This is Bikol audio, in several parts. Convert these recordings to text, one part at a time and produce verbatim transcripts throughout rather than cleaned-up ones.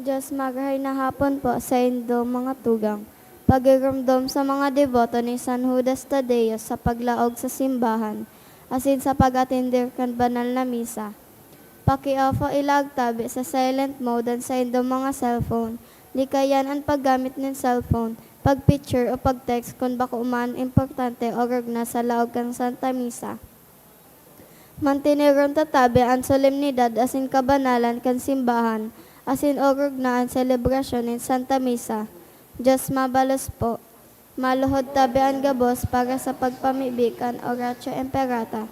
Diyos, marahay na hapon po sa indo mga tugang. Pagiromdom sa mga deboto ni San Judas Tadeo sa paglaog sa simbahan, asin sa pag-atender kan banal na misa. Pakiapo ilag tabi sa silent mode an saindo mga cellphone. Likayan an paggamit nin cellphone, pag-picture o pag-text kun bako man importante o rugna sa laog kan Santa Misa. Manteneron ta tabi an solemnidad asin kabanalan kan simbahan, asin orog na an selebrasyon nin Santa Misa. Diyos mabalos po. Maluhod tabi an gabos para sa pagpamibi kan Oratio Imperata.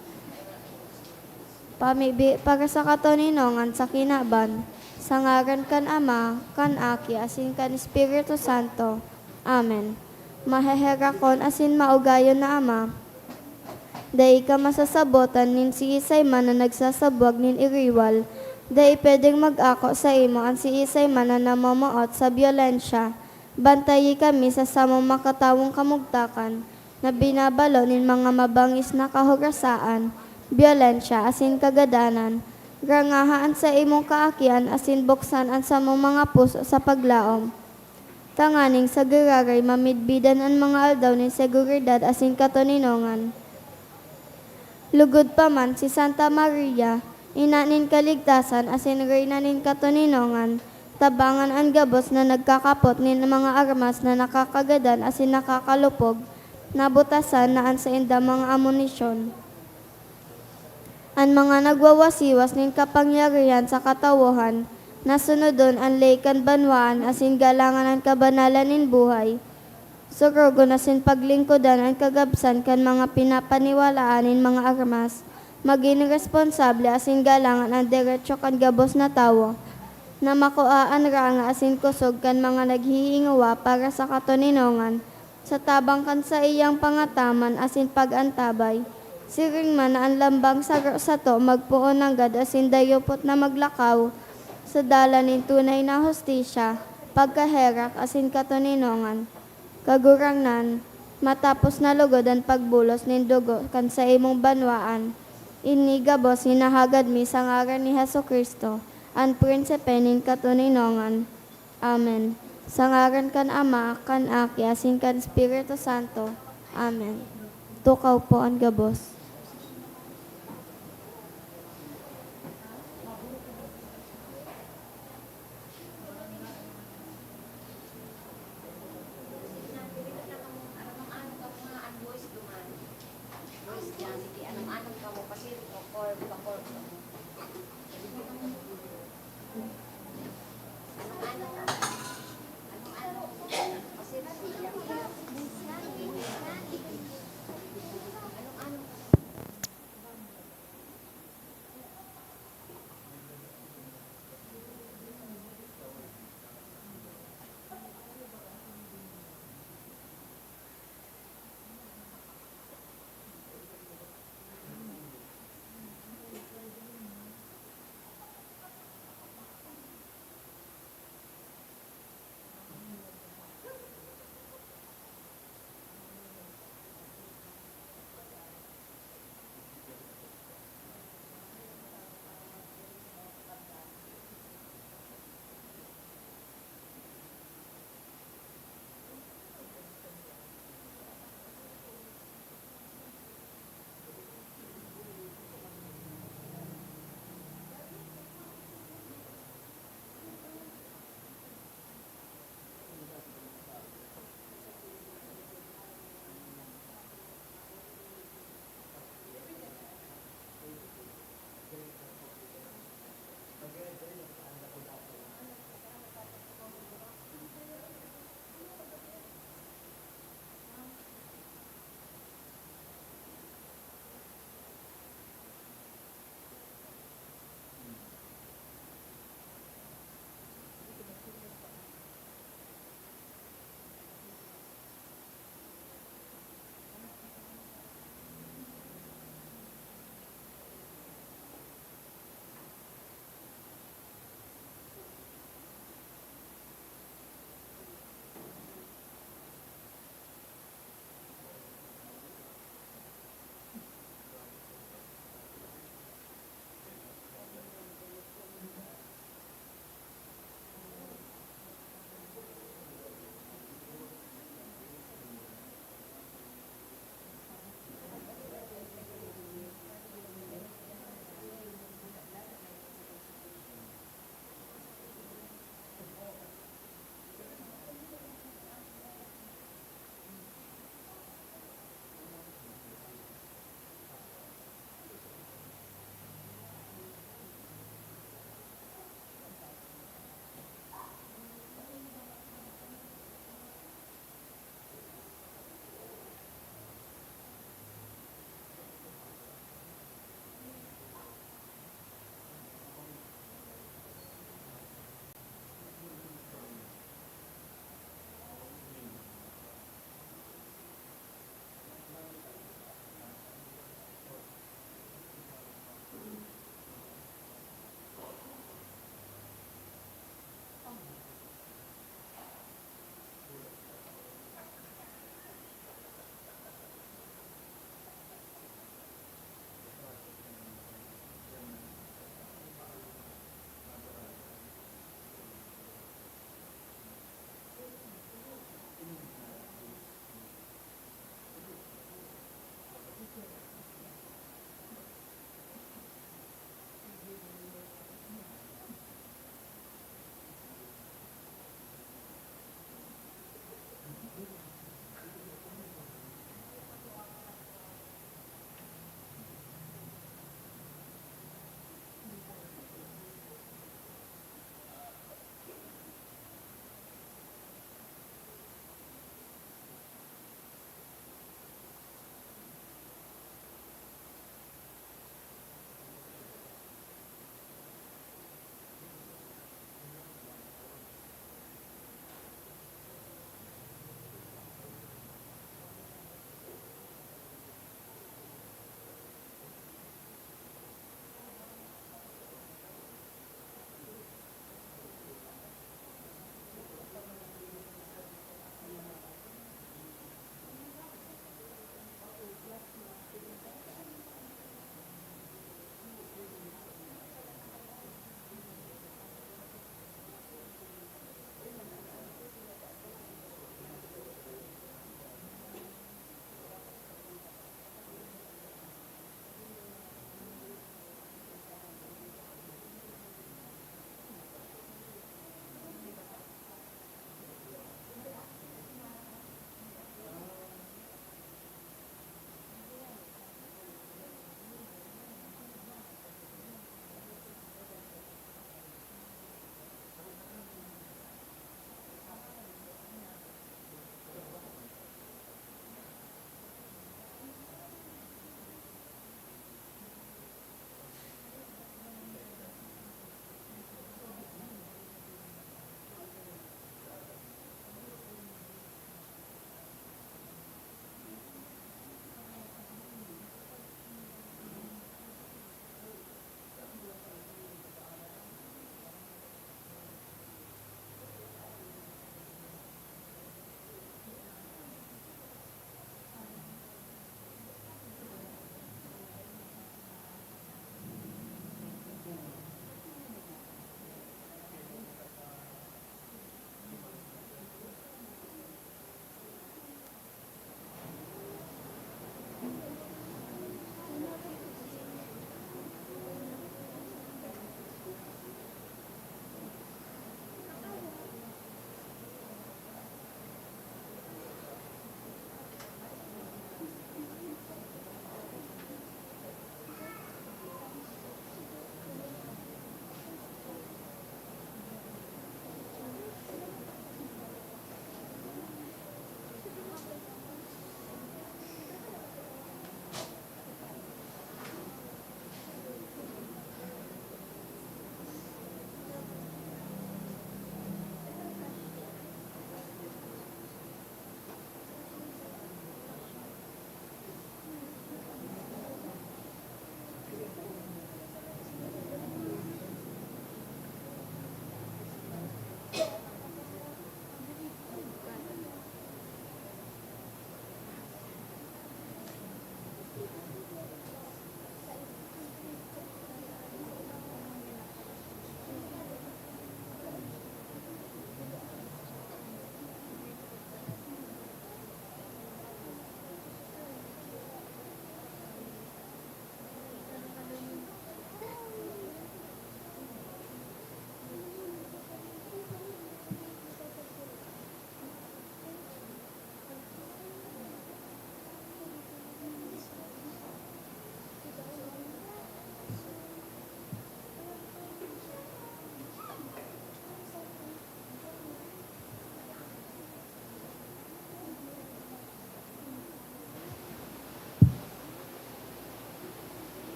Pamibi para sa katoninongan sa kinaban, sa ngaran kan Ama, kan Aki, asin kan Espiritu Santo. Amen. Maheherakon asin maugayon na Ama, dai ka masasabotan nin siisay man na nagsasabwag nin iriwal. Dai pwedeng mag-ako saimo an siisay man na namomoot sa byolensya. Bantayi kami sa samong makatawong kamugtakan na binabalo nin mga mabangis na kahorasaan, byolensya asin kagadanan. Rangaha an saimong kaakian asin buksan an samong mga puso sa paglaom, tanganing sa giraray mamidbidan an mga aldaw nin seguridad asin katoninongan. Lugod pa man si Santa Maria, Ina nin Kaligtasan asin Reyna nin Katoninongan, tabangan an gabos na nagkakapot nin mga armas na nakakagadan asin nakakalupog, nabutasan na an saindang mga amunisyon. An mga nagwawasiwas nin kapangyarihan sa katawohan, na sunodon an ley kan banwaan asin galangan an kabanalan nin buhay, surogon asin paglingkodan an kagabsan kan mga pinapaniwalaan nin mga armas, magin responsable asin galangan an derecho kan gabos na tawo, na makua an ranga asin kosog kan mga naghihingowa para sa katoninongan, sa tabang kan saiyang pangataman asin pag-antabay. Siring man na an lambang saro sato magpoon nanggad asin dayupot na maglakaw sa dalan nin tunay na hustisya, pagkaherak asin katoninongan. Kagurangnan, matapos na lugod an pagbulos nin dugo kan saimong banwaan, ini gabos hinahagad mi sa ngaran ni Jesu-Cristo, an Prinsipe nin katoninongan. Amen. Sa ngaran kan Ama, kan Aki, asin kan Espiritu Santo. Amen. Tukaw po an gabos.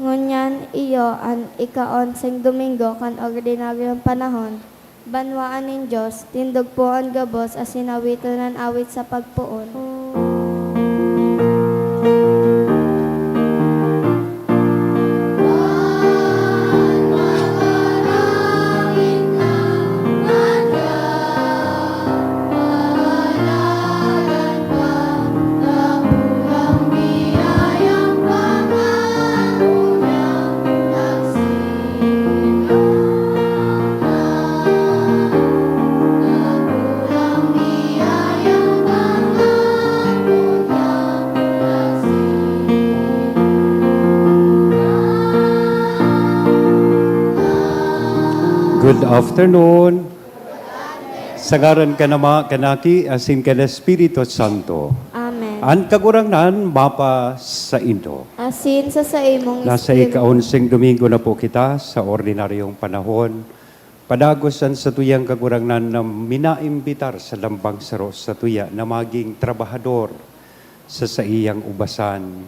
Ngunyan iyo an ika-onseng Domingo kan ordinaryong panahon. Banwaan nin Dios, tindog poon gabos asin awiton an awit sa pagpoon. Good afternoon. Sa ngaran kan Ama, kan Aki, asin kan Espiritu Santo. Amen. An Kagurangnan mapasaindo. Asin sa saimong Nasa espiritu. Ika-onseng Domingo na po kita sa ordinaryong panahon. Padagos an satuyang Kagurangnan na minaimbitar sa lambang saro satuya na maging trabahador sa saiyang ubasan,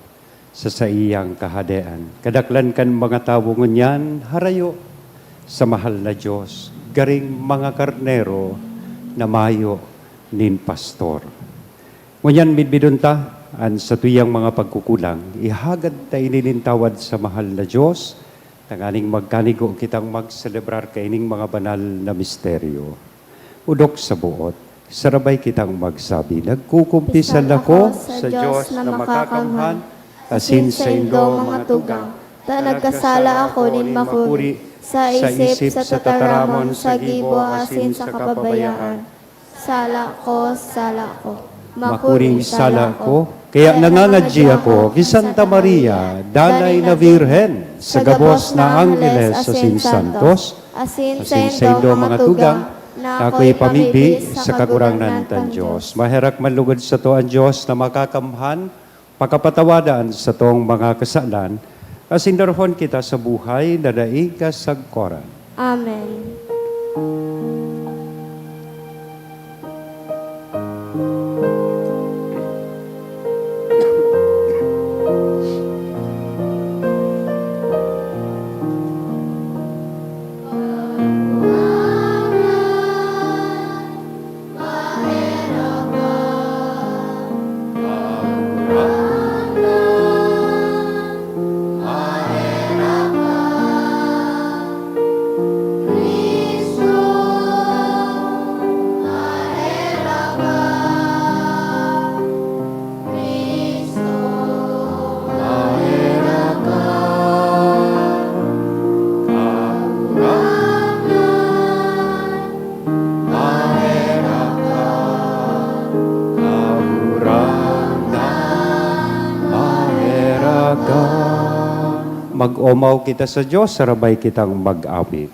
sa saiyang kahadean. Kadaklan kan mga tawo ngunyan, harayo sa mahal na Dios, garing mga karnero na mayo nin pastor. Ngunyan, midbidon ta an satuyang mga pagkukulang, ihagad ta ini nin tawad sa mahal na Dios, tanganing magkanigo kitang magselebrar kaining mga banal na misteryo. Odok sa boot, sarabay kitang magsabi, "Nagkukumpisal ako sa Dios na makakamhan, asin saindo, mga tugang, ta nagkasala ako nin makuri sa isip, sa tataramon, sa gibo, asin sa kapabayaan. Sala ko, sala ko. Makuring sala ko, kaya nangangadyi ako ki Santa Maria, Danay na Birhen, sa gabos na angheles asin santos, asin saindo, mga tugang, na ako ipamibi sa Kagurangnan kan Dios." Maherak man lugod sato an Dios na makakamhan, pakapatawada an satong mga kasalan, asin darohon kita sa buhay na daing kasagkoran. Amen. Maherak ka, Kagurangnan, maherak ka. Mag-omaw kita sa Dios, sarabay kitang mag-awit.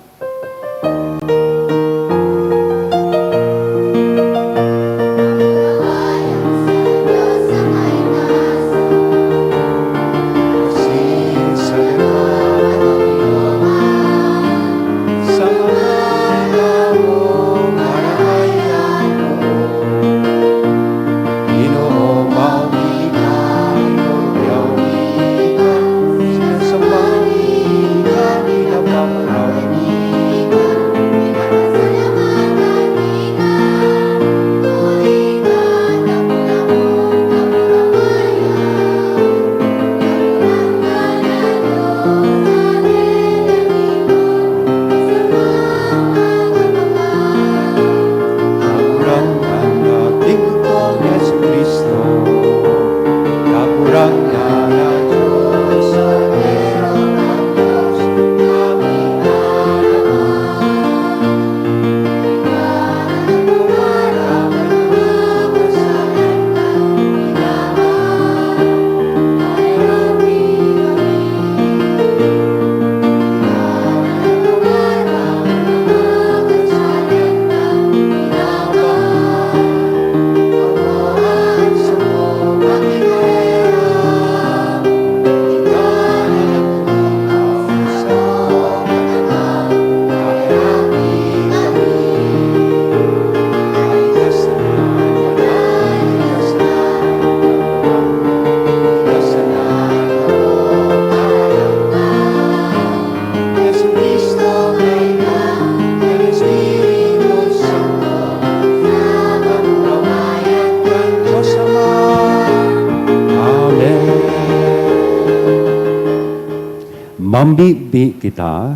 Magkapigpi kita.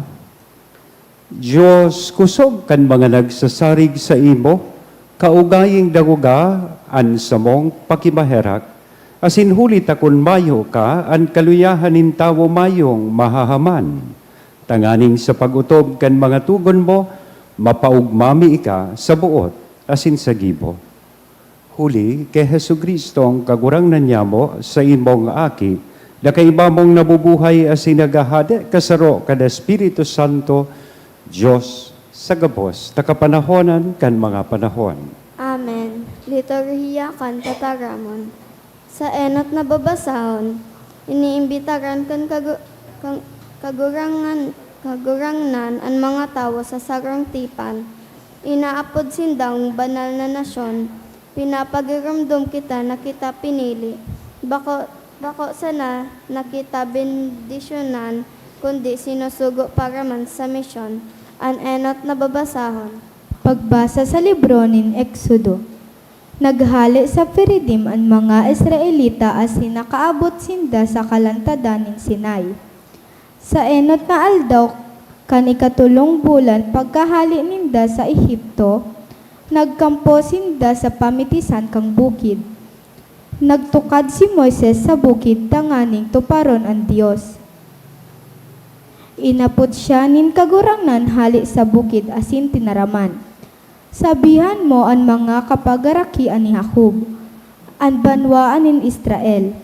Dios, kusog kan mga nagsasarig saimo, kaugayng dakuga an samong pakimaherak, asin huli ta kun mayo ka, an kaluyahan nin tawo mayong mahahaman. Tanganing sa pag-otob kan mga togon mo, mapaogma mi ika sa boot asin sa gibo. Huli ki Jesu-Cristo, an Kagurangnan nyamo, saimong Aki, na kaiba mong nabubuhay asin naghahade kasaro kan Espiritu Santo, Dios, sa gabos na kapanahonan kan mga panahon. Amen. Liturhiya kan Tataramon. Sa enot na babasahon, iniimbitaran kan kagu-, kan Kagurangan-, Kagurangnan an mga tawo sa sarong tipan. Inaapod sindang banal na nasyon. Pinapagiromdom kita na kita pinili. Bako, bako sana na kita bendisyonan, kundi sinusugo para man sa misyon. An enot na babasahon. Pagbasa sa libro nin Eksodo. Naghale sa Refidim an mga Israelita asin nakaabot sinda sa kalantadan nin Sinai. Sa enot na aldaw kan ikatolong bulan pagkahale ninda sa Egipto, nagkampo sinda sa pamitisan kan bukid. Nagtukad si Moises sa bukid tanganing tuparon an Dios. Inapod siya nin Kagurangnan hale sa bukid asin tinaraman, "Sabihan mo an mga kapagarakian ni Jacob, an banwaan nin Israel.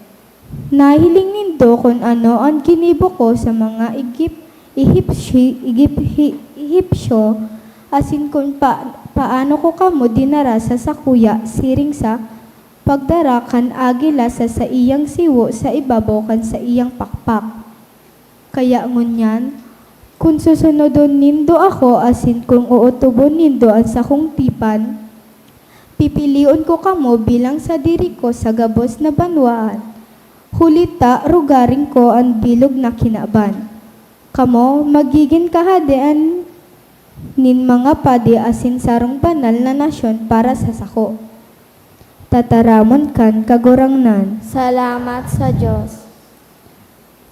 Nahiling nindo kun ano an ginibo ko sa mga Egip-, Egipsyo, Egiphi-, Egipsyo, asin kun pa-, paano ko kamo dinara sa sakuya siring sa pagdara kan agila sa saiyang siwo sa ibabaw kan saiyang pakpak. Kaya ngunyan, kun susunodon nindo ako asin kun ootobon nindo an sakong tipan, pipilion ko kamo bilang sadiri ko sa gabos na banwaan, huli ta rugaring ko an bilog na kinaban. Kamo magigin kahadean nin mga padi asin sarong banal na nasyon para sa sako." Tataramon kan Kagurangnan. Salamat sa Dios.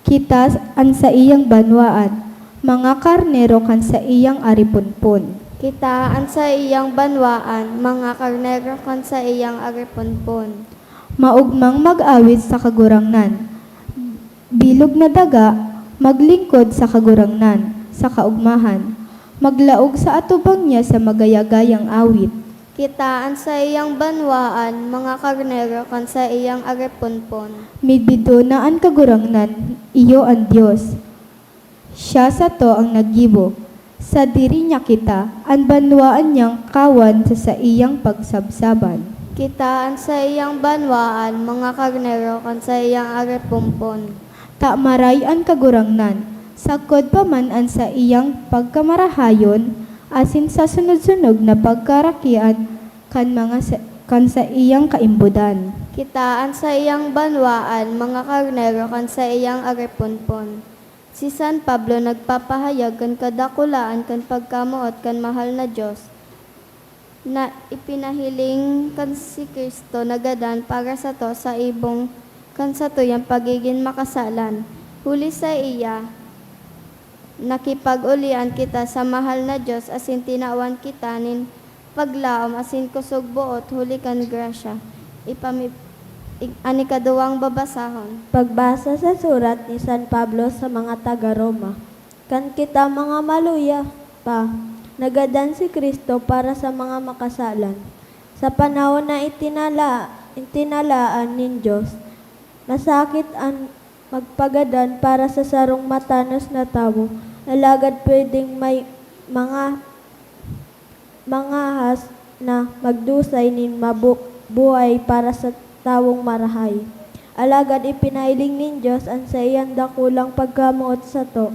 Kita an saiyang banwaan, mga karnero kan saiyang ariponpon. Kita an saiyang banwaan, mga karnero kan saiyang ariponpon. Maogmang mag-awit sa Kagurangnan. Bilog na daga, maglingkod sa Kagurangnan sa kaogmahan. Maglaog sa atubang niya sa magayagayang awit. Kita an saiyang banwaan, mga karnero kan saiyang ariponpon. Midbidona an Kagurangnan, iyo an Dios. Siya sato an naggibo. Sadiri niya kita, an banwaan niyang kawan sa saiyang pagsabsaban. Kita an saiyang banwaan, mga karnero kan saiyang ariponpon. Ta maray an Kagurangnan, sagkod pa man an saiyang pagkamarahayon, asin sa sunod-sunog na pagkarakian kan mga sa-, kan saiyang kaimbodan. Kita an saiyang banwaan, mga karnero kan saiyang ariponpon. Si San Pablo nagpapahayag kan kadakulaan kan pagkamoot kan mahal na Dios, na ipinahiling kan si Cristo nagadan para sato sa ibong kan satuyang pagigin makasalan. Huli saiya, nakipag-olian kita sa mahal na Dios asin tinawan kita nin paglaom asin kosog boot huli kan grasya. Ipami-, ig-, an ikaduwang babasahon. Pagbasa sa surat ni San Pablo sa mga taga Roma. Kan kita mga maluya pa, nagadan si Cristo para sa mga makasalan. Sa panahon na itinala-, itinalaan nin Dios, masakit an magpagadan para sa sarong matanos na tawo, alagad pwedeng may mga mangahas na magdusay nin mabu-, buhay para sa tawong marahay. Alagad ipinahiling nin Dios an saiyang dakulang pagkamoot sato,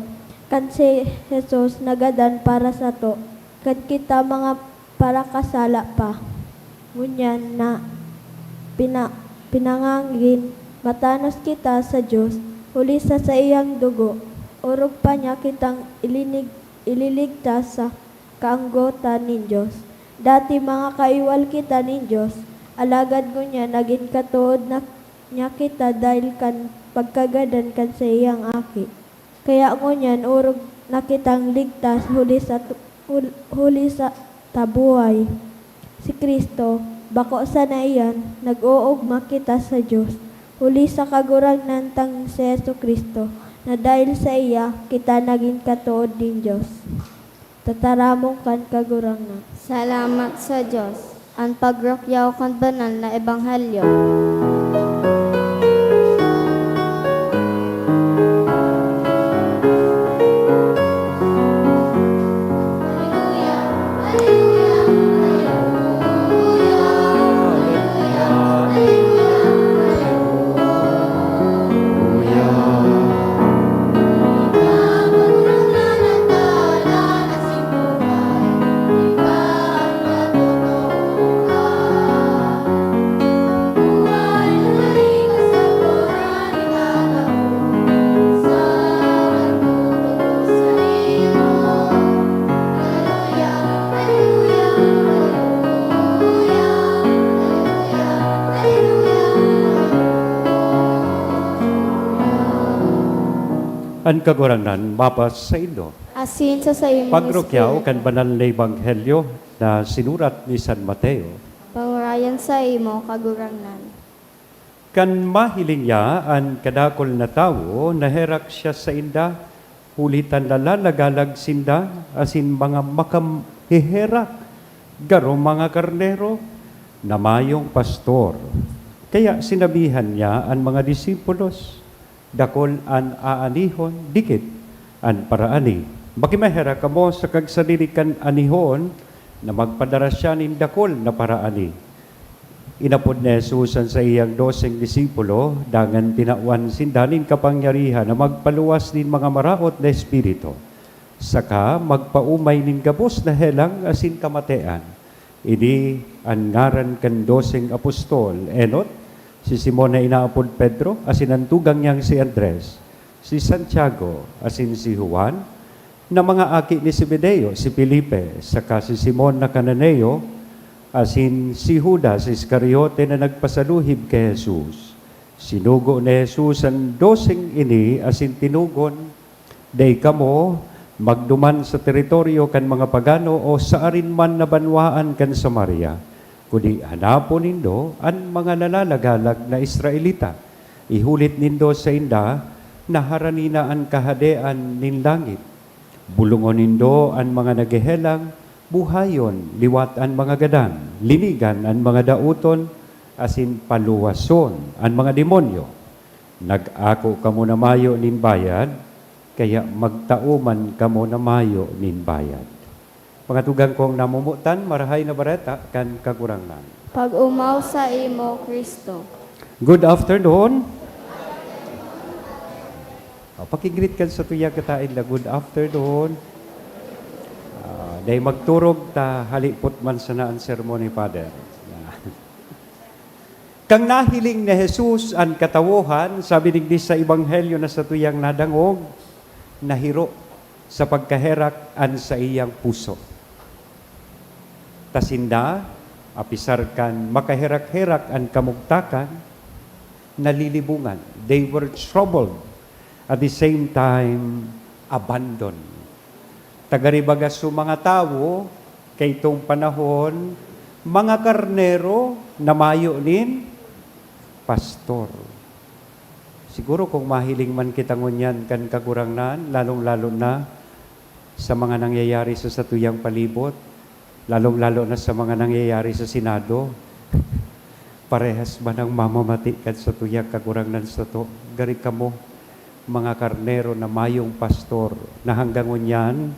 kan si Jesus nagadan para sato, kan kita mga parakasala pa. Ngunyan na pina-, pinangangin matanos kita sa Dios huli sa saiyang dugo, orog pa niya kitang ilinig-, ililigtas sa kaanggotan nin Dios. Dati mga kaiwal kita nin Dios, alagad ngunyan nagin katood na niya kita dahil kan pagkagadan kan saiyang Aki. Kaya ngunyan orog na kitang ligtas huli sa tu-, hul-, huli sa tabuhay. Si Cristo, bako sana iyan, nag-oogma kita sa Dios, huli sa Kagurangnan tang si Jesu-Cristo, na dahil saiya kita nagin katood nin Dios. Tataramon kan Kagurangnan. Salamat sa Dios. An pagrukyaw kan banal na ebanghelyo. An Kagurangnan mapasaindo. Asin sa saimong Pagrukyaw espiritu. Kan banal na ebanghelyo na sinurat ni San Mateo. Pangurayan saimo, Kagurangnan. Kan mahiling niya an kadakul na tawo, naherak siya sainda, huli ta nalalagalag sinda asin mga makam-, heherak, garo mga karnero na mayong pastor. Kaya sinabihan niya an mga disipulos, "Dakul an aanihon, dikit an paraani. Makimaherak kamo sa kagsadiri kan anihon na magpadara siya nin dakul na paraani." Inapod ni Jesus an saiyang doseng disipulo, dangan tinawan sinda nin kapangyarihan na magpaluwas nin mga maraot na espiritu, saka magpaomay nin gabos na helang asin kamatean. Ini an ngaran kan doseng apostol, enot, si Simon na inaapod Pedro, asin an tugang niyang si Andres, si Santiago, asin si Juan, na mga aki ni Zebedeo, si Felipe, saka si Simon na Cananeo, asin si Judas Iscariote na nagpasaluhib ki Jesus. Sinugo ni Jesus an doseng ini asin tinugon, "Dai kamo magduman sa teritoryo kan mga pagano o sa arin man na banwaan kan Samaria, kundi hanapon nindo an mga nalalagalag na Israelita. Ihulit nindo sainda na harani na an Kahadean nin langit. Bolongon nindo an mga naghehelang, buhayon liwat an mga gadan, linigan an mga daoton, asin paluwason an mga demonyo. Nag-ako kamo na mayo nin bayad, kaya magtao man kamo na mayo nin bayad." Mga tugang kong namomotan, Marahay na Bareta kan Kagurangnan. Pag-omaw saimo, Cristo. Good afternoon. O, paki-greet kan satuyang kataed na, "Good afternoon." Ah, dai magturog ta halipot man sana an sermon ni Father. Kan nahiling ni Jesus an katawohan, sabi digdi sa Ebanghelyo na satuyang nadangog, nahiro sa pagkaherak an saiyang puso. Ta sinda, apisar kan makaherak-herak an kamugtakan, nalilibongan. They were troubled, at the same time, abandoned. Tagaribaga su mga tawo, kaitong panahon, mga karnero na mayo nin pastor. Siguro kung mahiling man kita ngunyan kan Kagurangnan, lalong-lalo na sa mga nangyayari sa satuyang palibot, lalong-lalo na sa mga nangyayari sa Senado, parehas man an mamamati kan satuyang Kagurangnan sato. Gari kamo, mga karnero na mayong pastor, na hanggang ngunyan,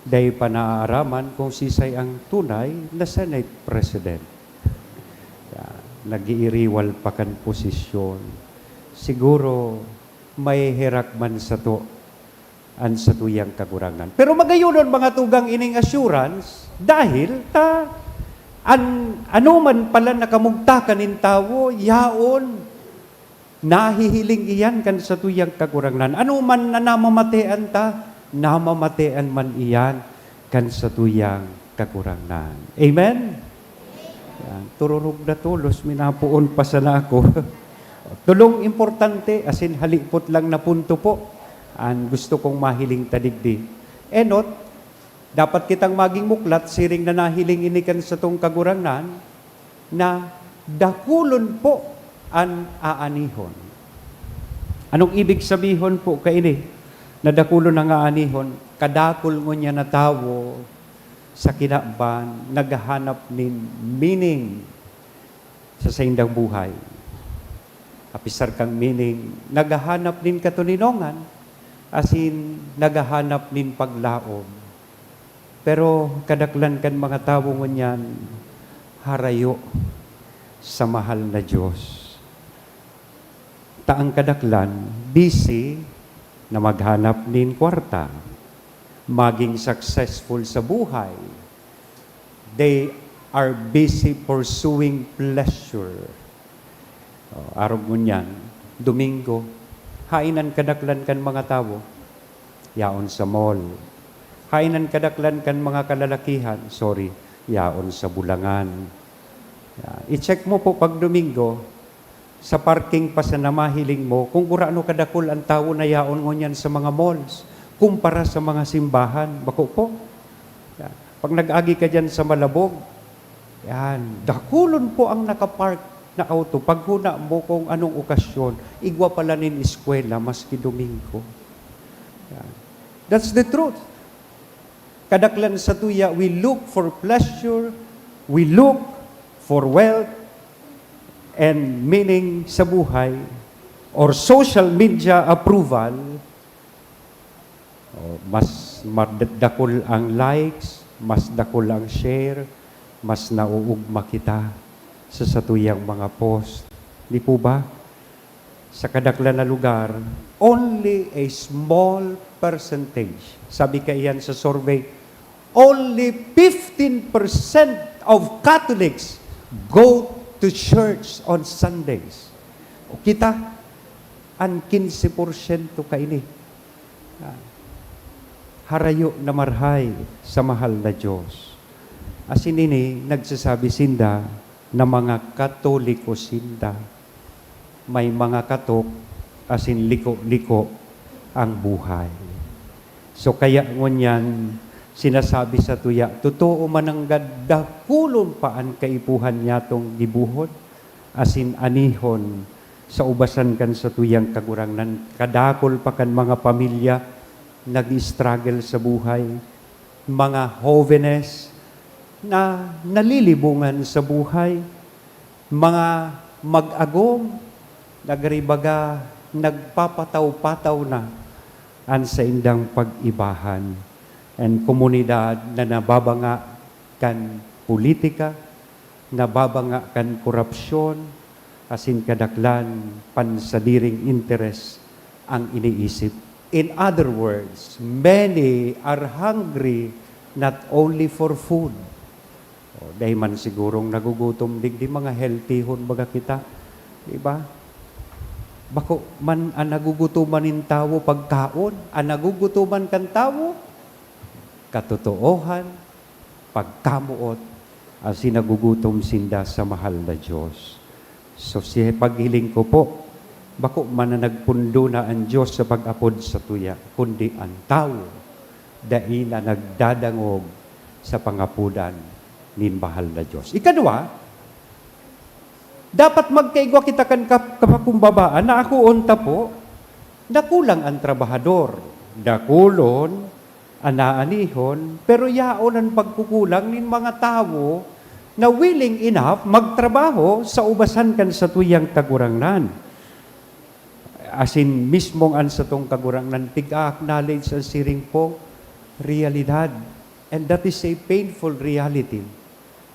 dai pa naaaraman kung sisay ang tunay na Senate President. Ya, nag-iiriwal pa kan posisyon. Siguro, maheherak man sato an satuyang Kagurangnan. Pero magayonon, mga tugang, ining assurance, dahil ta, an, anoman pala na kamugtakan nin tawo, yaon, nahihiling iyan kan satuyang Kagurangnan. Anoman na namamatean ta, namamatean man iyan kan satuyang Kagurangnan. Amen? Yan. Tururog na tolos, minapoon pa sana ako. Tulong importante, asin halipot lang na punto po. An gusto kong mahiling ta digdi. Enot, dapat kitang magin muklat, siring na nahiling ini kan satong Kagurangnan, na dakulon po an aanihon. Anong ibig sabihon po kaini na dakulon ang aanihon? Kadakul ngunyan na tawo sa kinaban naghahanap nin meaning sa saindang buhay. Apisar kan meaning, naghahanap nin katoninongan, asin naghahanap nin paglaom. Pero kadaklan kan mga tawo ngunyan, harayo sa mahal na Diyos. Ta ang kadaklan, busy na maghanap nin kwarta, maging successful sa buhay. They are busy pursuing pleasure. O, arog ngunyan, Domingo, hain an kadaklan kan mga tawo? Yaon sa mall. Hain an kadaklan kan mga kalalakihan? Sorry, yaon sa bulangan. Yan. I-check mo po pag Domingo, sa parking pa sa namahiling mo, kung gurano kadakul an tawo na yaon ngunyan sa mga malls, kumpara sa mga simbahan. Bako po. Yan. Pag nag-agi ka dyan sa Malabog, yan, dakulon po ang nakapark na auto. Paghuna mo kung anong okasyon, igwa pala nin eskwela, maski Domingo. Yan. That's the truth. Kadaklan sa tuya, we look for pleasure, we look for wealth, and meaning sa buhay, or social media approval. O, mas mad-, dakul ang likes, mas dakul ang share, mas nauugma kita sa satuyang mga post. Di po ba? Sa kadaklan na lugar, only a small percentage. Sabi kaiyan sa survey, only fifteen percent of Catholics go to church on Sundays. O kita, an kinse porsyento kaini, ah, harayo na marahay sa mahal na Diyos. Asin ini, nagsasabi sinda na mga Katoliko sinda. May mga katok asin liko-liko ang buhay. So, kaya ngunyan, sinasabi sa tuya, totoo man nanggad, dakulon pa an kaipuhan niyatong gibohon asin anihon sa ubasan kan satuyang Kagurangnan. Kadakul pa kan mga pamilya nag-struggle sa buhay, mga hovenes na nalilibongan sa buhay, mga mag-agom, nagribaga, nagpapataw-pataw na an saindang pag-ibahan, an komunidad na nababanga kan politika, nababanga kan korapsyon, asin kadaklan pansadiring interes ang iniisip. In other words, many are hungry not only for food. O, dai man sigurong nagugutom digdi, mga healthyhon baga kita, di ba? Bako man an nagugutoman nin tawo pagkaon, an nagugutoman kan tawo, katotoohan, pagkamoot, asin nagugutom sinda sa mahal na Diyos. So, si paghiling ko po, bako man na nagpundo na an Diyos sa pag-apod sa tuya, kundi an tawo dai na nagdadangog sa pangapodan nin mahal na Diyos. Ikadwa, dapat magkaigwa kita kan kap-, kapakumbabaan na akoon ta po, dakulang an trabahador, dakulon an aanihon, pero yaon an pagkukulang nin mga tawo na willing enough magtrabaho sa ubasan kan satuyang Kagurangnan. Asin mismong an satong Kagurangnan pig-a-acknowledge an siring pong realidad. And that is a painful reality.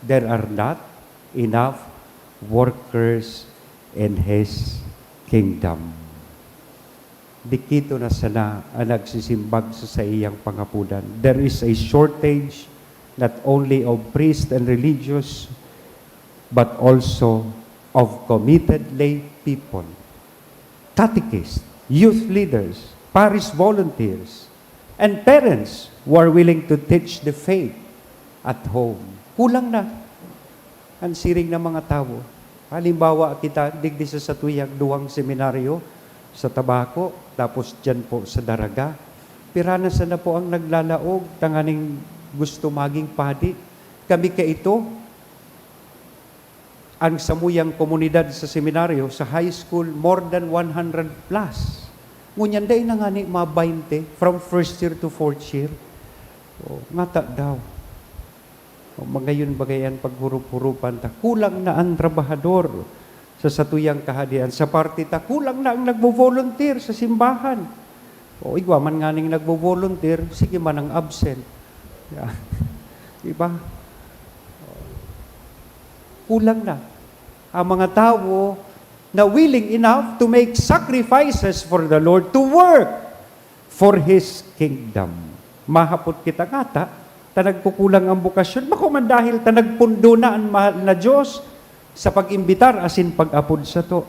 There are not enough workers in His kingdom. Dikito na sana an nagsisimbag sa saiyang pangapodan. There is a shortage not only of priests and religious, but also of committed lay people, catechists, youth leaders, parish volunteers, and parents who are willing to teach the faith at home. Kulang na an siring na mga tawo. Halimbawa, kita digdi sa satuyang duwang seminaryo sa Tabaco, Tapos diyan po sa Daraga, pira na sana po ang naglalaog tanganing gusto maging padi. Kami kaito, ang samuyang komunidad sa seminaryo, sa high school, more than one hundred plus. Ngunyan, dai na ngani ma-baynte from first year to fourth year. O, ngata daw. O, magayon bagay an paghurup-hurupan ta. Kulang na an trabahador sa satuyang Kahadian. Sa parte ta, kulang na ang nagvo-volunteer sa simbahan. O, igwa man nganing nagvo-volunteer, sige man ang absent. Di ba? Kulang na ang mga tawo na willing enough to make sacrifices for the Lord, to work for His kingdom. Mahapot kita ngata, ta nagkukulang ang bokasyon, bako man dahil ta nagpundo na an mahal na Dios sa pag-imbitar asin pag-apod sato.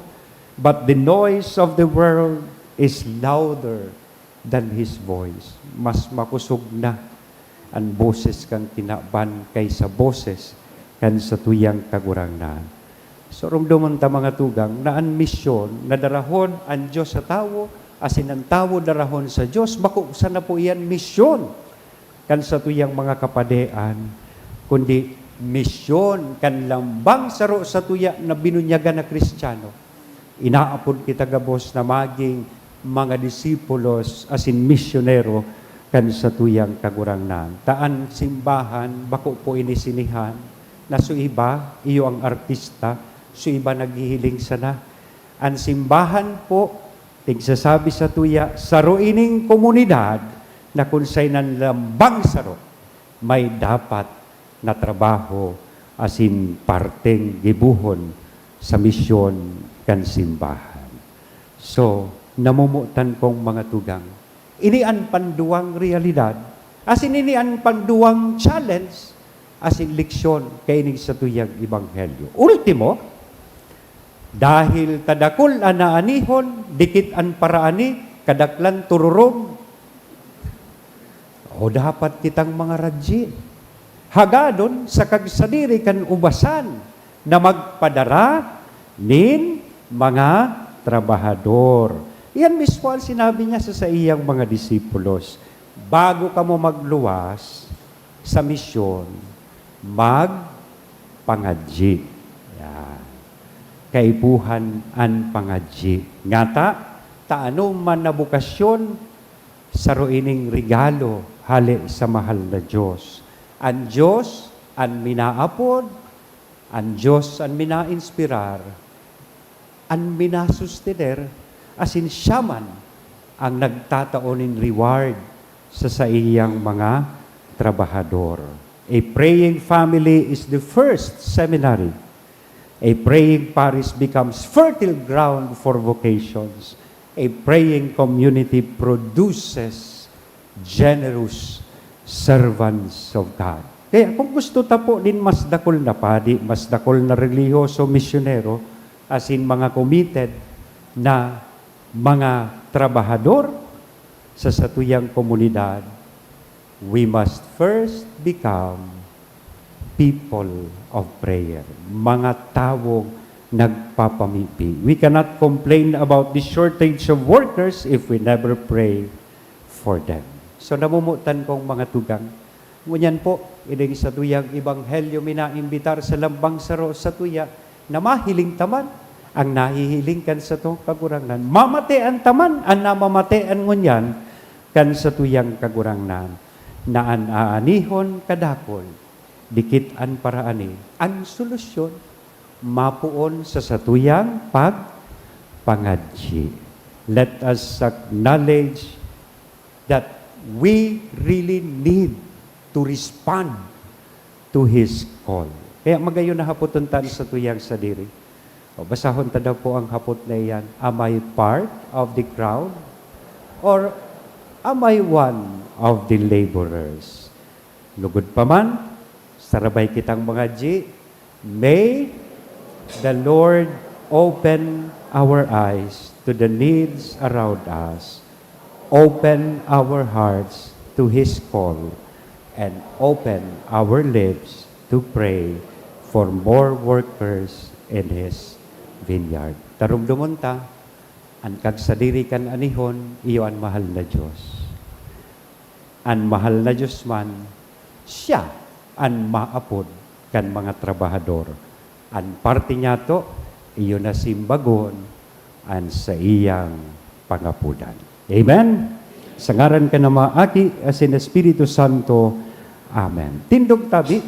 But the noise of the world is louder than His voice. Mas makosog na an boses kan kinaban kay sa boses kan satuyang Kagurangnan. So, rumdomon ta, mga tugang, na an misyon na darahon an Dios sa tawo, asin an tawo darahon sa Dios, bako sana po iyan misyon kan satuyang mga kapadean, kundi misyon kan lambang saro satuya na binunyagan na Kristiyano. Inaapod kita gabos na maging mga disipulos asin misyonero kan satuyang Kagurangnan. Ta an simbahan, bako po ini sinehan, na su iba, iyo ang artista, su iba naghihiling sana. An simbahan po, tigsasabi satuya, saro ining komunidad na kun saen an lambang saro may dapat na trabaho asin parteng gibohon sa misyon kan simbahan. So, namomotan kong mga tugang, ini an panduwang realidad, asin ini an panduwang challenge, asin leksyon kaining satuyang ebanghelyo. Ultimo, dahil ta dakul an aanihon, dikit an paraani, kadaklan tururom, o dapat kitang mga radyi, hagadon sa kagsadiri kan ubasan na magpadara nin mga trabahador. Iyan mismo an sinabi niya sa saiyang mga disipulos, "Bago kamo magluwas sa misyon, magpangadyi." Yan. Kaipuhan an pangadyi. Ngata, ta ano man na bokasyon, saro ining regalo hale sa mahal na Dios. An Dios an minaapod, an Dios an minainspirar, an minasustener, asin siya man an nagtatao nin reward sa saiyang mga trabahador. A praying family is the first seminary. A praying parish becomes fertile ground for vocations. A praying community produces generous servants of God. Kaya kung gusto ta po nin mas dakul na padi, mas dakul na relihiyoso, misyonero, asin mga committed na mga trabahador sa satuyang komunidad, we must first become people of prayer. Mga tawong nagpapamibi. We cannot complain about the shortage of workers if we never pray for them. So, namomotan kong mga tugang, ngunyan po, ining satuyang ebanghelyo minaimbitar sa lambang saro satuya na mahiling ta man ang nahihiling kan satong Kagurangnan. Mamatean ta man an namamatean ngunyan kan satuyang Kagurangnan, na an aanihon kadakul, dikit an paraani, an solusyon mapoon sa satuyang pagpangadyi. Let us acknowledge that we really need to respond to His call. Kaya magayon na hapoton ta an satuyang sadiri. O, basahon ta daw po ang hapot na iyan, "Am I part of the crowd? Or am I one of the laborers?" Lugod pa man, sarabay kitang mangadyi, may the Lord open our eyes to the needs around us, open our hearts to His call, and open our lips to pray for more workers in His vineyard. Tarumdomon ta, An kagsadiri kan anihon, iyo an mahal na Dios. An mahal na Dios man, siya an maapod kan mga trabahador. An parte niyato, iyo na simbagon an saiyang pangapodan. Amen? Sa ngaran kan Ama, Aki, asin Espiritu Santo. Amen. Tindog tabi.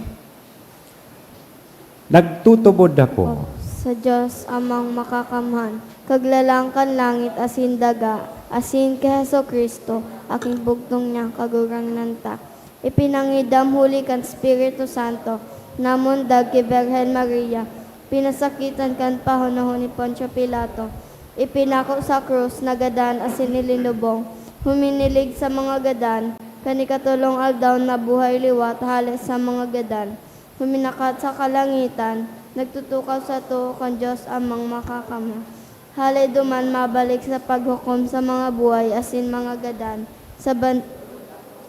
Nagtutubod ako. Sa Dios Amang Makakamhan, Kaglalang kan langit asin daga, asin ki Jesu-Cristo, aking bugtong niyang Kagurangnan ta. Ipinangidam huli kan Espiritu Santo, namundag ki Birhen Maria, pinasakitan kan panahon ni Poncio Pilato, ipinako sa krus, nagadan asin ilinubong, huminilig sa mga gadan, kan ikatolong aldaw nabuhay liwat hale sa mga gadan, huminakat sa kalangitan, nagtutukaw sa too kan Dios Amang Makakamhan. Hale duman mabalik sa paghukom sa mga buhay asin mga gadan sa ban-,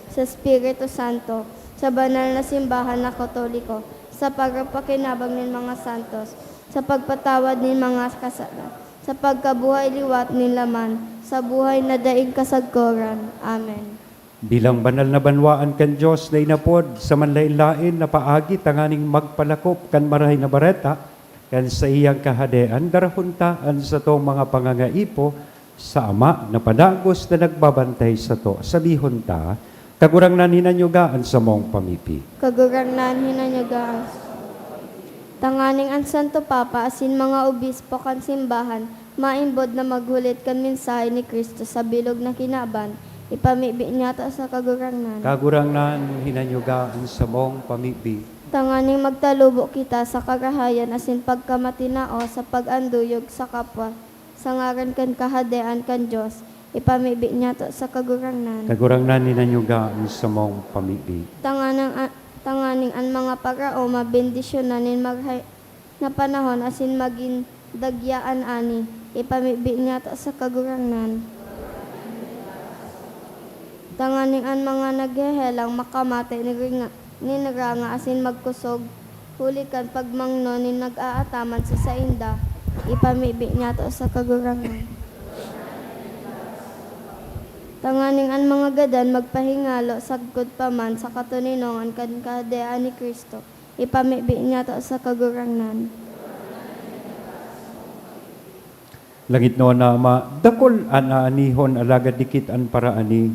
sa Espiritu Santo, sa banal na simbahan na Katoliko, sa pagpapakinabang nin mga santos, sa pagpatawad nin mga kasalan, sa pagkabuhay liwat nin laman, sa buhay na daing kasagkoran. Amen. Bilang banal na banwaan kan Dios na inapod sa manlaen-laen na paagi tanganing magpalakop kan Marahay na Bareta kan saiyang Kahadean, darahon ta an satong mga pangangaipo sa Ama na padagos na nagbabantay sato. Sabihon ta, "Kagurangnan, hinanyuga an samong pamibi." Kagurangnan, hinanyuga an Tanganing an Santo Papa asin mga obispo kan simbahan maimbod na maghulit kan mensahe ni Cristo sa bilog na kinaban, ipamibi niyato sa Kagurangnan. Kagurangnan, hinanyuga an samong pamibi. Tanganing magtalubo kita sa karahayan asin pagkamatinao sa pag-anduyog sa kapwa, sa ngaran kan Kahadean kan Dios, ipamibi niyato sa Kagurangnan. Kagurangnan, hinanyuga an samong pamibi. Tanganing a-, tanganing an mga parao mabendisyonan nin marahay na panahon asin magin dagyaan ani, ipamibi niyato sa Kagurangnan. Tanganing an mga naghehelang makamate nin ringa-, nin ranga asin magkusog, huli kan pagmangno nin nag-aataman sa sainda, ipamibi niyato sa Kagurangnan. Tanganing an mga gadan magpahingalo sagkod pa man sa katoninongan kan Kahadean ni Cristo, ipamibi niyato sa Kagurangnan. Langitnon na Ama, dakul an aanihon, alagad dikit an paraani.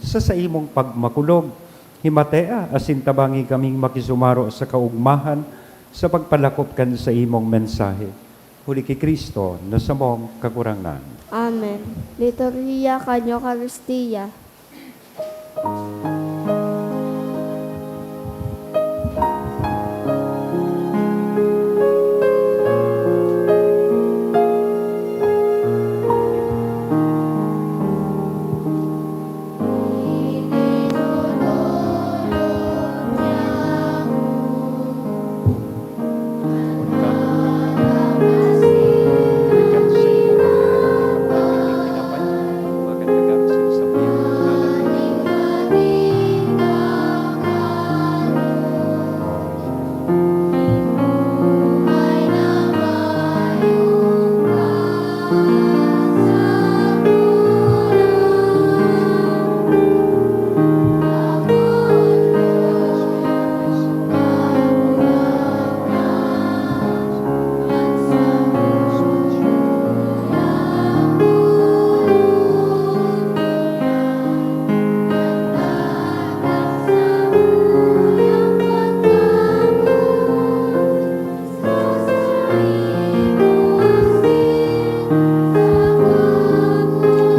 Sa saimong pagmakulog, himatea asin tabangi kaming makisumaro sa kaogmahan sa pagpalakop kan saimong mensahe. Huli ki Cristo na samong Kagurangnan. Amen. Liturhiya kan Eukaristia.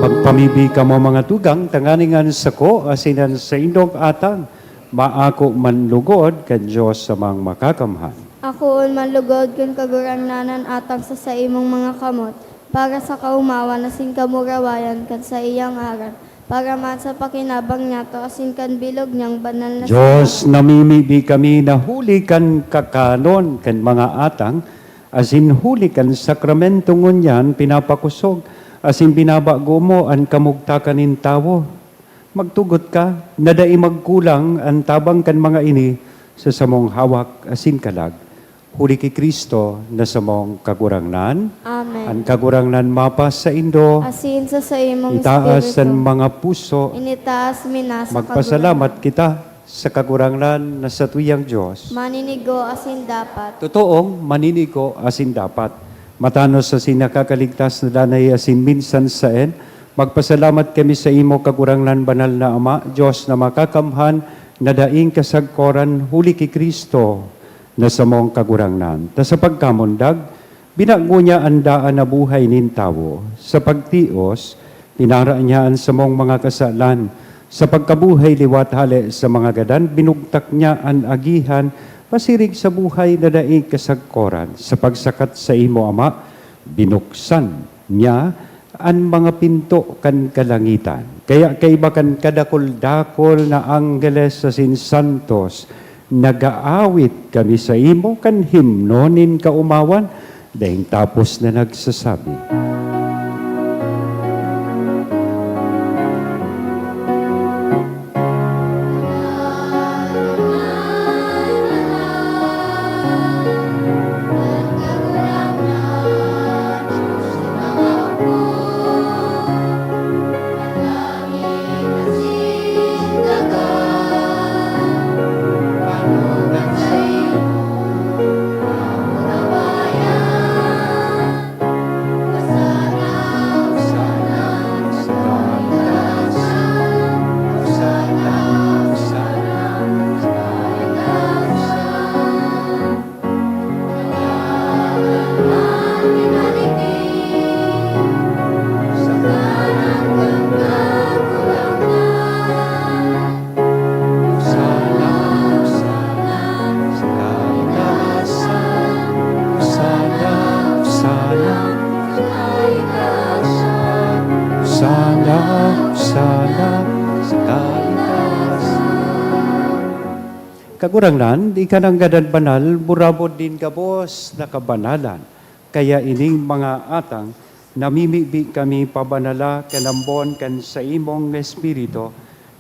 Magpamibi kamo, mga tugang, tanganing an sako asin an saindong atang maako man lugod kan Dios Samang Makakamhan. Akoon man lugod kan Kagurangnan an atang sa saimong mga kamot, para sa kaomawan asin kamurawayan kan saiyang ngaran, para man sa pakinabang niyato asin kan bilog niyang banal na Dios, simbahan. Namimibi kami na huli kan kakanon kan mga atang, asin huli kan sakramento ngunyan pinapakosog asin binabago mo an kamugtakan nin tawo. Magtugot ka na dai magkulang an tabang kan mga ini sa samong hawak asin kalag, huli ki Cristo na samong Kagurangnan. Amen. An Kagurangnan mapasaindo. Asin sa saimong Itaas an espiritu. Mga puso. Initaas mi na sa Magpasalamat Kagurangnan. Kita sa Kagurangnan na satuyang Dios. Maninigo asin dapat. Totoong maninigo asin dapat. Matanos asin nakakaligtas na danay asin minsan saen, magpasalamat kami sa imo, Kagurangnan, Banal na Ama, Dios na makakamhan, na daing kasagkoran, huli ki Cristo na samong Kagurangnan. Ta sa pagkamundag, binago niya an daan na buhay nin tawo. Sa pagtios, pinara niya an samong mga kasalan. Sa pagkabuhay liwat hale sa mga gadan, binugtak niya an agihan pasiring sa buhay na daing kasagkoran. Sa pagsakat sa imo, Ama, binuksan niya an mga pinto kan kalangitan. Kaya kaiba kan kadakul-dakul na anggeles asin santos, nag-aawit kami sa imo kan himno nin kaomawan, daing tapos na nagsasabi. Sana, sana, sa kaligtasan. Kagurangnan, ika nanggad an banal, burabod nin gabos na kabanalan. Kaya ining mga atang, namimibi kami pabanala kan ambon kan saimong Espiritu,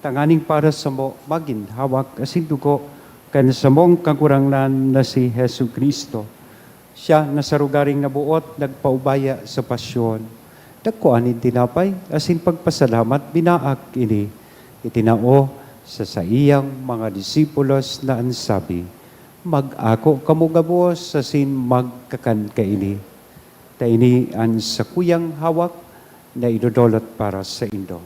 tanganing para samo magin hawak asin dugo kan samong Kagurangnan na si Jesu-Cristo. Siya na sa rogaring naboot nagpaubaya sa pasyon. Nagkua nin tinapay asin pagpasalamat, binaak ini, itinao sa saiyang mga disipulos na an sabi, "Mag-ako kamo gabos asin magkakan kaini. Ta ini an sakuyang hawak na idodolot para saindo."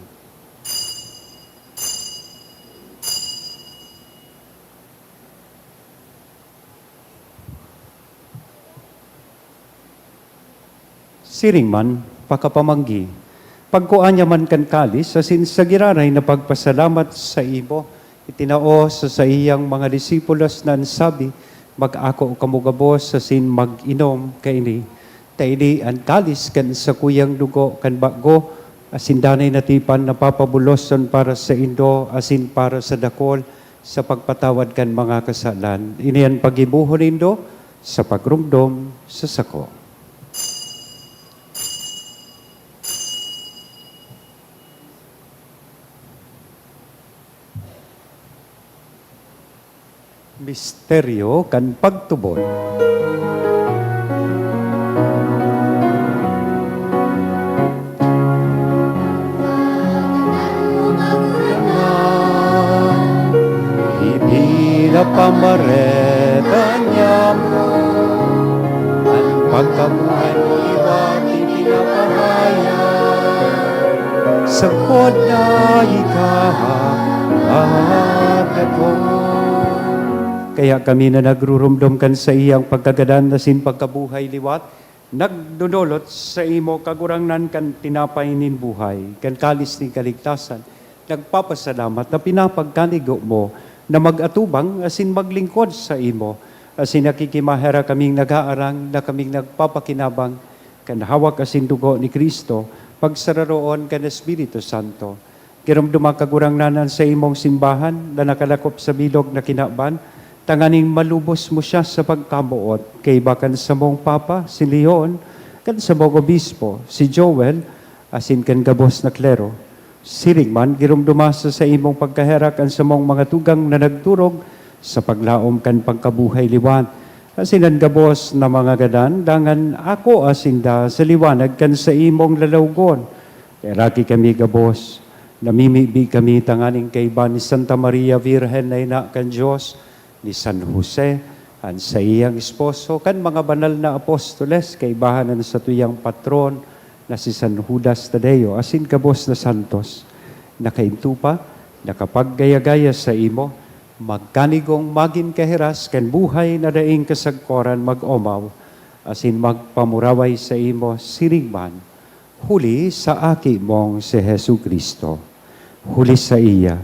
Siring man, pakapamanggi, pagkua niya man kan kalis asin sa giraray na pagpasalamat saimo, itinao sa saiyang mga disipulos na an sabi, "Mag-ako kamo gabos asin mag-inom kaini. Ta ini an kalis kan sakuyang dugo kan bago asin danay na tipan na papabuloson para saindo asin para sa dakol sa pagpatawad kan mga kasalan. Ini an paggibohon nindo sa pagromdom sa sako." Misteryo kan pagtubod. Ipinapamareta niya mo an pagkabuhay mo liwat, ipinapahayag sagkod na ika an aton. Kaya kami na nagruromdom kan saiyang pagkagadan asin pagkabuhay liwat, nagdodolot saimo, Kagurangnan, kan tinapay nin buhay, kan kalis nin kaligtasan, nagpapasalamat na pinapagkanigo mo na mag-atubang asin maglingkod saimo, asin nakikimaherak kaming nag-aarang na kaming nagpapakinabang kan hawak asin dugo ni Cristo, pagsararoon kan Espiritu Santo. Giromdoma, Kagurangnan, an saimong simbahan na nakalakop sa bilog na kinaban, tanganing malubos mo siya sa pagkamoot, kaiba kan samong Papa, si Leon, kan samong Obispo, si Joel, asin kan gabos na klero. Siring man, giromdoma sa saimong pagkaherak an samong mga tugang na nagturog sa paglaom kan pagkabuhay liwat, Asin an gabos na mga gadan, dangan akoa sinda sa liwanag kan saimong lalawgon. Kaheraki kami gabos, namimibi kami tanganing kaiba ni Santa Maria Virgen na ina kan Dios, ni San Jose, an saiyang esposo, kan mga banal na apostoles, kaibahan an satuyang patron na si San Judas Tadeo, asin gabos na santos. Nakaintupa, nakapaggaya-gaya saimo, magkanigong magin kahiras kan buhay na daing kasagkoran mag-omaw, asin magpamuraway saimo siring man, huli sa Aki mong si Jesu-Cristo. Huli saiya,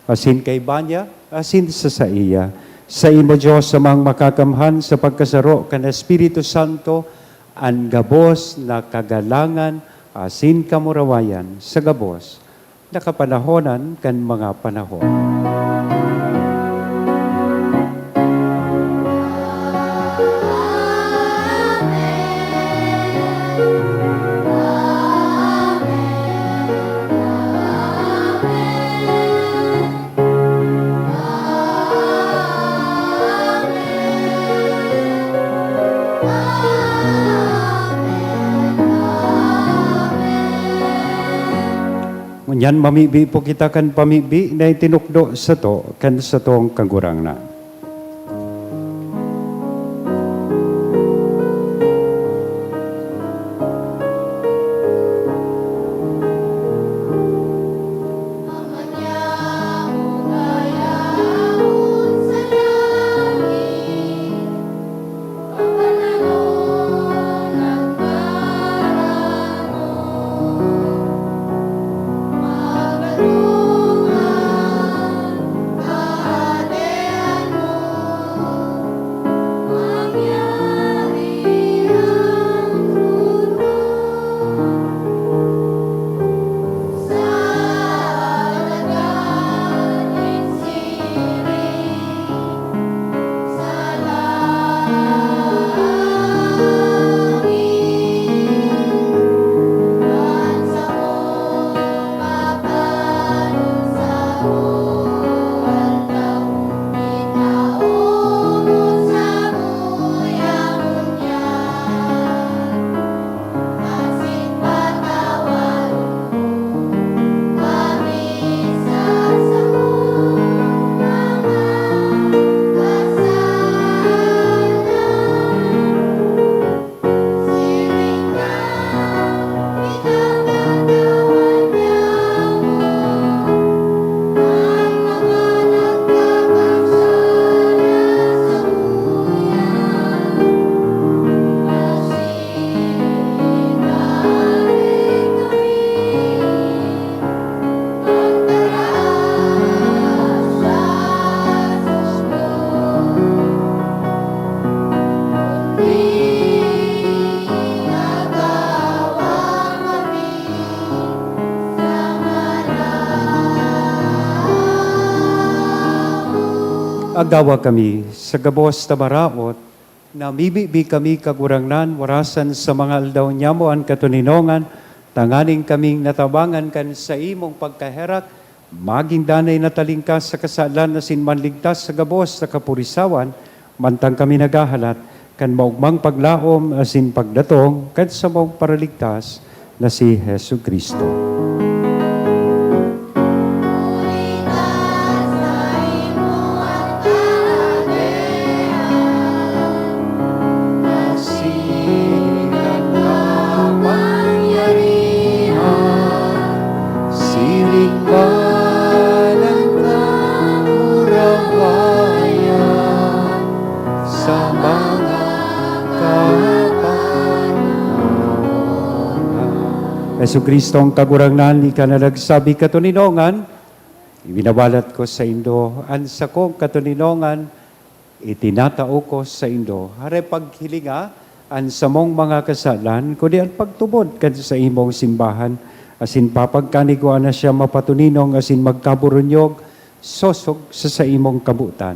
asin kaiba niya, asin sa saiya, saimo, Dios Amang Makakamhan, sa pagkasaro kan Espiritu Santo, an gabos na kagalangan asin kamurawayan sa gabos na kapanahonan kan mga panahon. Ngunyan, mamibi po kita kan pamibi na itinukdo sato kan satong Kagurangnan. Agawa kami sa gabos na maraot, namibibi kami, Kagurangnan, warasan sa mga aldaw nyamo an katoninongan, tanganing kaming natabangan kan saimong pagkaherak, magin danay na talingkas sa kasalan asin manligtas sa gabos na kapurisawan, mantang kami naghahalat kan maogmang paglaom asin pagdatong kan samong Paraligtas na si Jesu-Cristo. Siring man ang kamurawayan sa mga kapanahonan. Jesu-Cristong Kagurangnan, ika na nagsabi, "Katoninongan, ibinabalat ko saindo an sakong katoninongan, itinatao ko saindo." Hare, paghilinga an samong mga kasalan, kundi an pagtubod kan saimong simbahan, asin papagkanigwaan na siya mapatoninong asin magkaburunyog sosog sa saimong kabotan.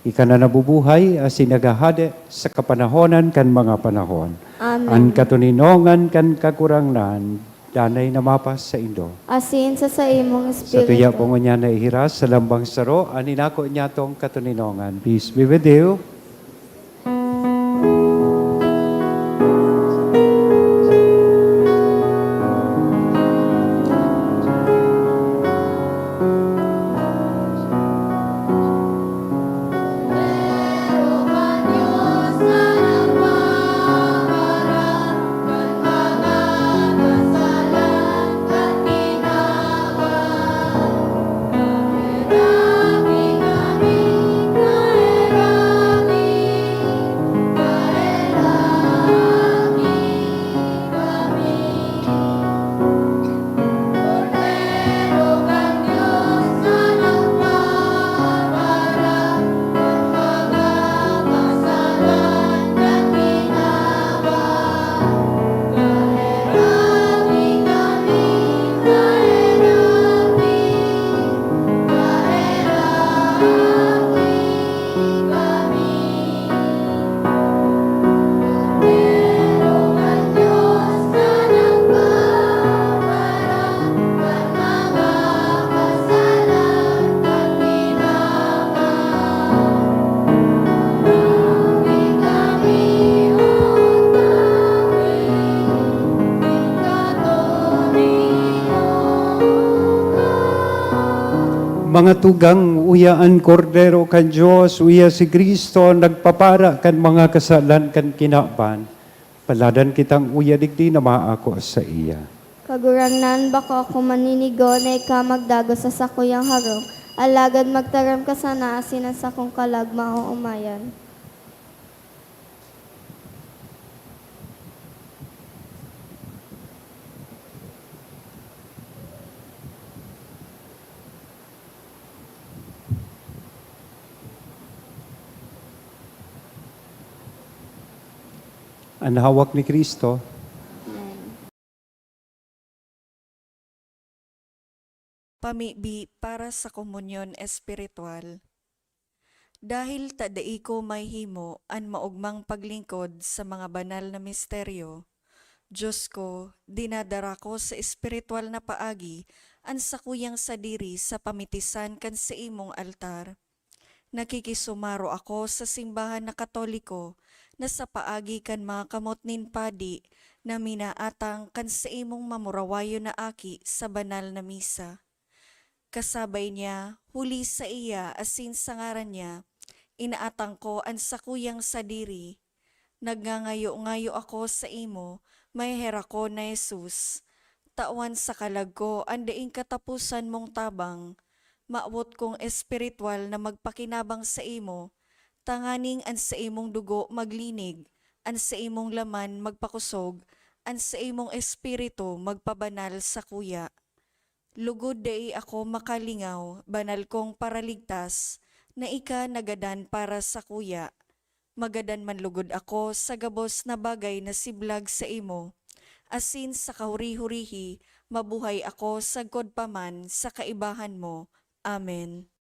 Ika na nabubuhay asin naghahade sa kapanahonan kan mga panahon. Amen. An katoninongan kan Kagurangnan danay na mapasaindo. Asin sa saimong Sa espiritu. Tuya po ngunyan na ihiras sa lambang saro, an inako niyatong katoninongan. Peace be with you. Mga tugang, uya an Kordero kan Dios, uya si Cristo nagpapara kan mga kasalan kan kinaban. Paladan kitang uya digdi na maako saiya. Kagurangnan, bako ako maninigo na ika magdagos sa sakuyang harong, alagad magtaram ka sana asin an sakong kalag maoomayan. An hawak ni Cristo. Amen. Pamibi para sa komunyon espiritual. Dahil ta dai ko mahihimo an maogmang paglingkod sa mga banal na misteryo, Dios ko, dinadara ko sa espiritual na paagi an sakuyang sadiri sa pamitisan kan saimong altar. Nakikisumaro ako sa simbahan na Katoliko na sa paagi kan mga kamot nin padi na minaatang kan saimong mamurawayon na aki sa banal na misa. Kasabay niya, huli saiya asin sa ngaran niya, inaatang ko an sakuyang sadiri. Nagngangayo-ngayo ako saimo, maheherak ko na Jesus. Tawan sa kalag ko an daing kataposan mong tabang. Mawot kong espiritual na magpakinabang saimo, tanganing an saimong dugo maglinig, an saimong laman magpakosog, an saimong espiritu magpabanal sakuya. Lugod dai ako makalingaw, banal kong Paraligtas, na ika nagadan para sakuya. Magadan man lugod ako sa gabos na bagay na siblag saimo, asin sa kahuri-hurihi mabuhay ako sagkod pa man sa kaibahan mo. Amen.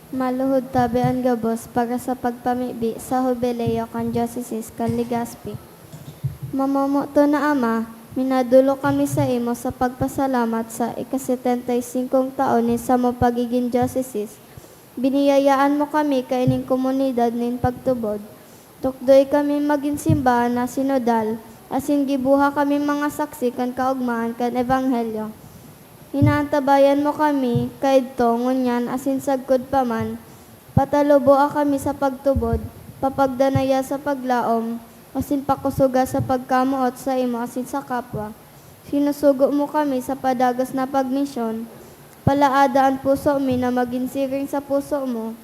Maluhod tabi an gabos para sa pagpamibi sa Hubileo kan Diocese kan Legazpi. Mamomoton na Ama, minadolok kami saimo sa pagpasalamat sa ika-setenta y singkong taon nin samo pagigin diocese. Biniyayaan mo kami kaining komunidad nin pagtubod. Tukdoy kami magin simbahan na sinodal, asin gibuha kami mga saksi kan kaogmahan kan Ebanghelyo. Inaantabayan mo kami kaidto, ngunyan asin sagkod pa man. Pataluboa kami sa pagtubod, papagdanaya sa paglaom, asin pakosoga sa pagkamoot saimo asin sa kapwa. Sinusugo mo kami sa padagos na pagmisyon. Palaada an puso mi na magin siring sa puso mo,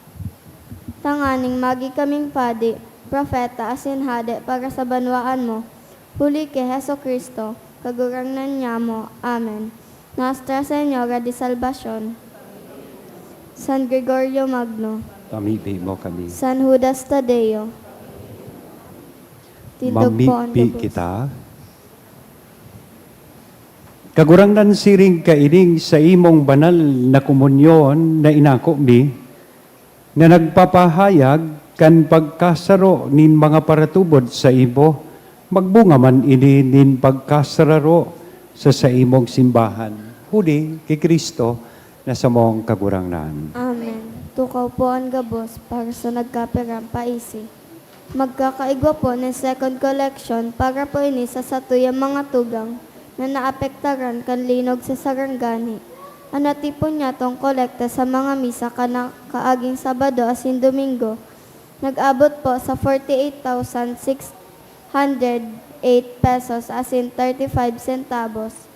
tanganing magi kaming padi, propeta, asin hade para sa banwaan mo. Huli ki Jesu-Cristo, Kagurangnan nyamo. Amen. Nuestra Señora de Salvacion, San Gregorio Magno, Pamibi mo kami. San Judas Tadeo, tindog po ang Mamibi gabos. Kita. Kagurangnan, siring kaining sa imong banal na komunyon na inako mi, na nagpapahayag kan pagkasaro nin mga paratubod saimo, magbunga man ini nin pagkasararo sa saimong simbahan, huli ki Cristo na samong Kagurangnan. Amen. Tukaw po an gabos para sa nagkapirang paisi. Magkakaigwa po nin second collection para po ini sa satuyang mga tugang na naapektaran kan linog sa Sarangani. An natipon nyatong kolekta sa mga misa kan nakaaging Sabado asin Domingo nag-abot po sa forty-eight thousand six hundred eight pesos asin thirty-five centavos.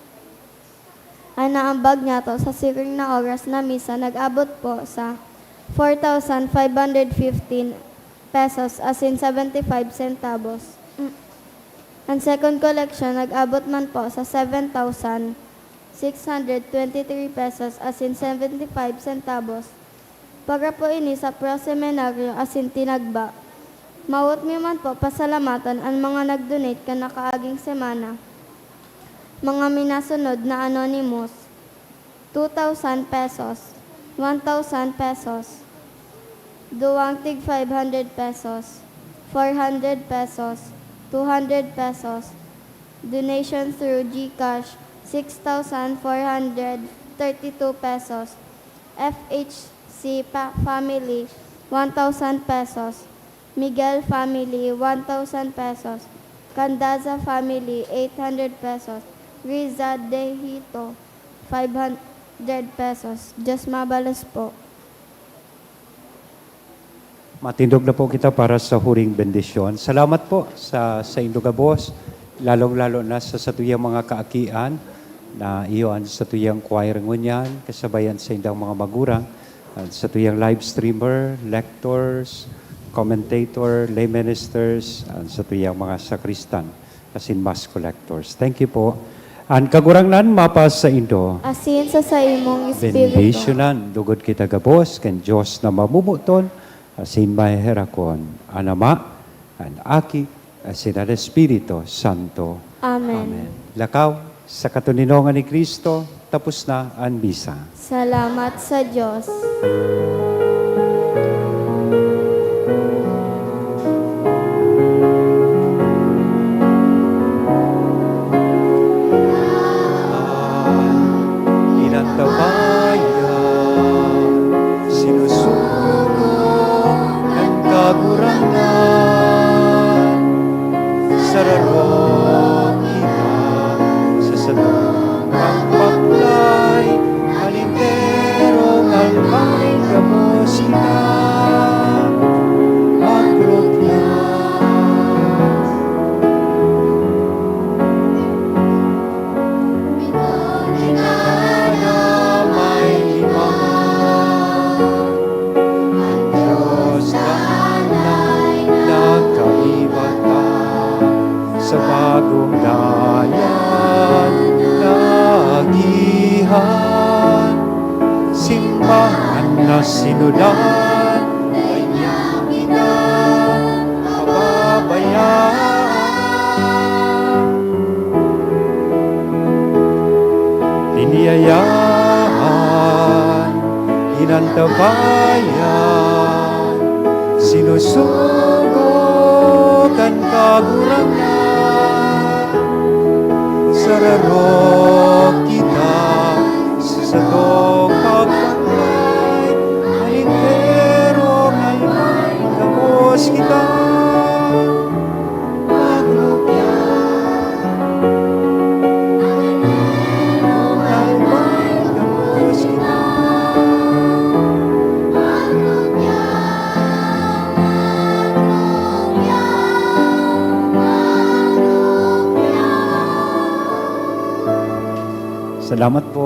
An naambag nyato sa siring na oras na misa nag-abot po sa four thousand five hundred fifteen pesos asin seventy-five centavos. Mm. An second collection nag-abot man po sa seven thousand six hundred twenty-three pesos asin seventy-five centavos. Para po ini sa pro-seminaryo asin tinagba. Mawot mi man po pasalamatan an mga nag-donate kan nakaaging semana. Mga minasunod na anonymous, two thousand pesos, one thousand pesos, duwang tig five hundred pesos, four hundred pesos, two hundred pesos, donation through GCash, six thousand four hundred thirty-two pesos, FHC pa-, family, one thousand pesos, Miguel family, one thousand pesos, Candaza family, eight hundred pesos, Riza de Hito, five hundred pesos. Diyos mabalos po. Matindog na po kita para sa huring bendisyon. Salamat po sa, sa indo gabos, lalong-lalo na sa satuyang mga kaakian na iyo an satuyang choir ngunyan, kasabayan sa indang mga magurang, at satuyang live streamer, lectors, commentator, lay ministers, at satuyang mga sakristan asin mass collectors. Thank you po. An Kagurangnan mapasaindo. Asin sa saimong espiritu. Bendisyonan, lugod kita gabos kan Dios na mamomoton asin maheherakon, an Ama, an Aki, asin an Espiritu Santo. Amen. Amen. Lakaw, sa katoninongan ni Cristo, tapos na an misa. Salamat sa Dios. Inantabayan, sinusugo kan Kagurangnan. Sararo kita sa satong pagpaklay, an enterong alpay gabos kita magruglas. Ika na may liwanag, an Dios danay na kaiba ta. Sa bagong dalan na agihan, simbahan na sinodal, dai niya kita pababayaan. Biniyayaan, inantabayan, Sinusugo kan Kagurangnan, sararog kita sa satong pagpangay, an enterong alma gabos kita magrugya. An enterong alma gabos kita magrugya. Salamat po.